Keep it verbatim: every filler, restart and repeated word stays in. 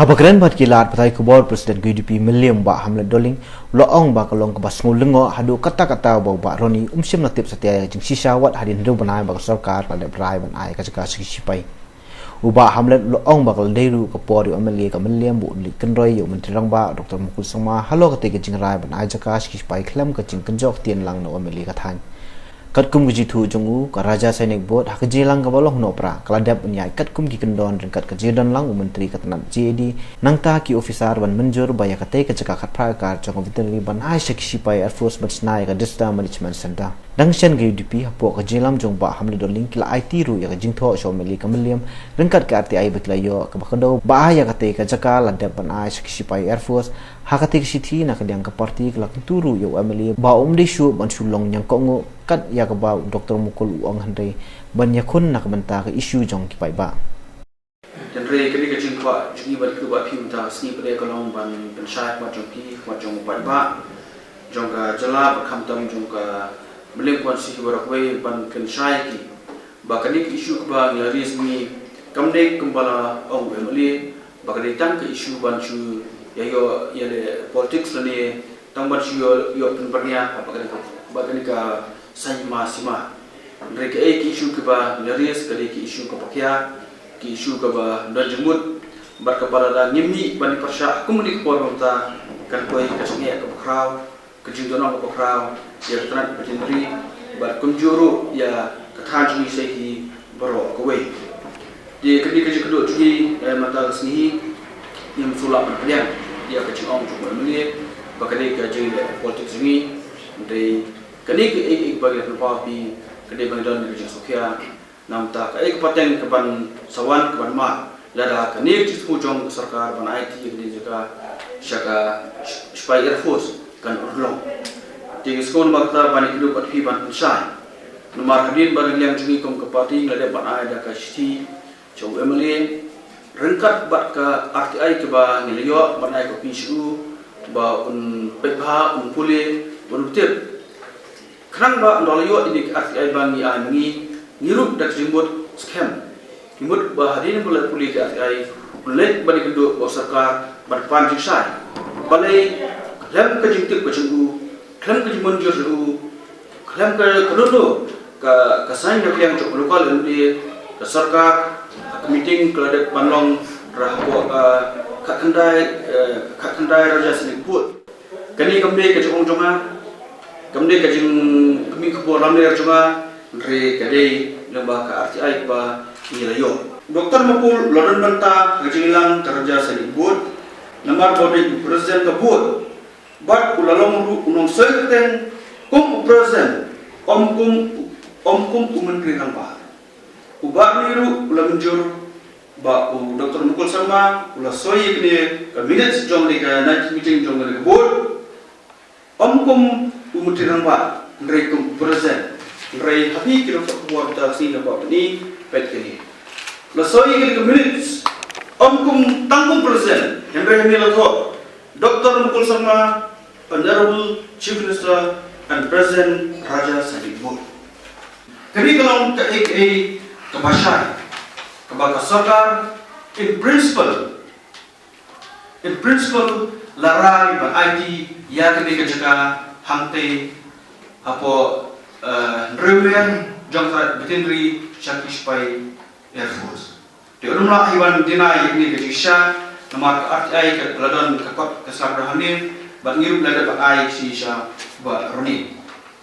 Haba kren bad ki lad pathai khubor, President ka U D P Mylliem, Bah Hamlet Dohling, u la ong ba ka long kaba sngewlyngngoh haduh katta katta ba u Bah Ronnie um shym la tip satia ïa ka jingshisha wat hadien hynriew bnai ba ka sorkar ka la dep rai ban ai ka jaka sha ki shipai. U Bah Hamlet u la ong ba ka la dei ruh ka por ïa u M L A ka Mylliem ba un leit kynroi ïa u Myntri Rangbah Doctor Mukul Sangma halor katei ka jingrai ban ai jaka sha ki shipai khlem ka jingkynjoh ktien lang na u M L A ka thaiñ. Katkum ka jingthoh jong u, ka Raja Sainik Board ha ka jingïalang kaba long hynñiew phra ka la dep ban ïaid katkum ki kyndon ryngkat ka jingdon lang u Myntri ka tnat J A D, nangta ki officer ban mynjur ba ïa katei ka jaka khatphra akar jong ka Veterinary ban ai sha ki shipai Air Force ban shna ïa ka Disaster Management Centre. Dang shen ka U D P hapoh ka jingïalam jong Bah Hamlet Dohling ki la aiti ruh ïa ka jingthoh sha u M L A ka Mylliem ryngkat ka R T I ba ki la ïoh, kaba kdew ba ai ïa katei ka jaka la dep ban ai sha ki shipai Air Force. Ha katei ka shithi na ka liang ka party ka la kyntu ruh ïa u M L A ba um dei shuh ban shu long ñiangkohnguh kat ïa kaba u Doctor Mukul u ong, hynrei ban ïakhun na ka bynta ka issue jong ki paidbah. Hynrei kane ka jingkwah jong ngi ban kyrpad ïa phi mynta ka sngi pat ka long ban pynshai khmat jong phi, khmat jong u paidbah jong ka jylla bad khamtam jong ka Mylliem Constituency baroh kawei, ban pynshai ïa ki ba kane ka issue kaba ngi la raise mynne kam dei kumba la ong u M L A ba ka dei tang ka issue ban shu ïa ïoh ïaleh politics lane tang ban shu ïoh, ïoh pynbyrngia ba kane ka, ba kane ka saiñ ma sima. Hynrei kaei ka issue kaba ngi la raise ka dei ka issue kaba khia, ka issue kaba don jingmut bad kaba lada ngim mih ban ïa pyrshah kum kane ka por mynta kan poi ka jingeh kaba khraw, ka jingdonong kaba khraw ïa ka tnat veterinary bad kumjuh ruh ïa ka thaiñ jong ngi sa hi baroh kawei. Te kane ka jingkynduh jong ngi, eh, mynta ka sngi hi, ngim shu lah ban pdiang ïa ka jingong jong u M L A ba ka dei ka jingleh politics jong ngi. Hynrei kane kaei kaei ba ngi la pynpaw ïa phi ka dei ba ngi don ka jingsngewkhia. Namar kaei ka pateng kaban sa wan kaban mad lada kane ka jingsngew jong ka sorkar ban aiti ïa kane ka jaka sha ka sh-, shipai Air Force kan urlong. Te ngi sngew namar kata ban ïakynduh bad phi ban pynshai. Namar hadien ba ka liang jong ngi kum ka party ngi la dep ban ai da ka shithi sha u M L A ryngkat bad ka R T I kaba ngi la ïoh ban ai copy sha u ba un peit bha, un pule, un tip. Khnang ba ynda la ïoh ïa kane ka R T I ba ngi ai ma ngi, ngi ruh da ka jingmut skhem, ngi mut ba hadien ba la pule ka R T I, un leit ban ïakynduh bad u sorkar ban pan jingshai. Balei khlem ka jingtip ka jong u, khlem ka jingmynjur jong u, khlem ka, ka lulu ka, ka saiñ na ka liang jong ka local M L A, ka sorkar, ka meeting ka la dep ban long ha ka, ka khatkhyndai, eh, khatkhyndai Raja Sainik Board. Kane kam dei ka jingong jong nga, kam dei ka jingkhmih khubor lamler jong nga, hynrei ka dei lyngba ka R T I ba ngi la ïoh. Doctor Mukul u la don bynta ha ka jingïalang ka Raja Sainik Board, namar ba u dei u president ka board, bad u la long ruh u nongsoi kyrteng kum u president, ym kum, ym kum u Myntri Rangbah. U Bah Ronnie ruh u la mynjur ba u Doctor Mukul Sangma u la soi ïa kane ka minutes jong kane ka night meeting jong kane ka board, ym kum u Myntri Rangbah, hynrei kum u president. Hynrei ha phi ki nongthoh khubor mynta ka sngi, naba pyni, peit kane. La soi ïa kane ka minutes, ym kum, tang kum president, hynrei hangne la thoh Doctor Mukul Sangma, Honorable Chief Minister and President Raja Sainik Board. Kane ka long kaei kaei kaba shai, kaba ka sorkar in principle, in principle la rai ban aiti ïa kane ka jaka hangtei hapoh, eh, hynriew mer jong ka veterinary sha ki shipai Air Force. Te u dum lah hi ban deny ïa kane ka jingshisha, namar ka R T I ka la don ka kot ka sla ka hangne, bad ngi ruh la dep ban ai shisha ba Ronnie.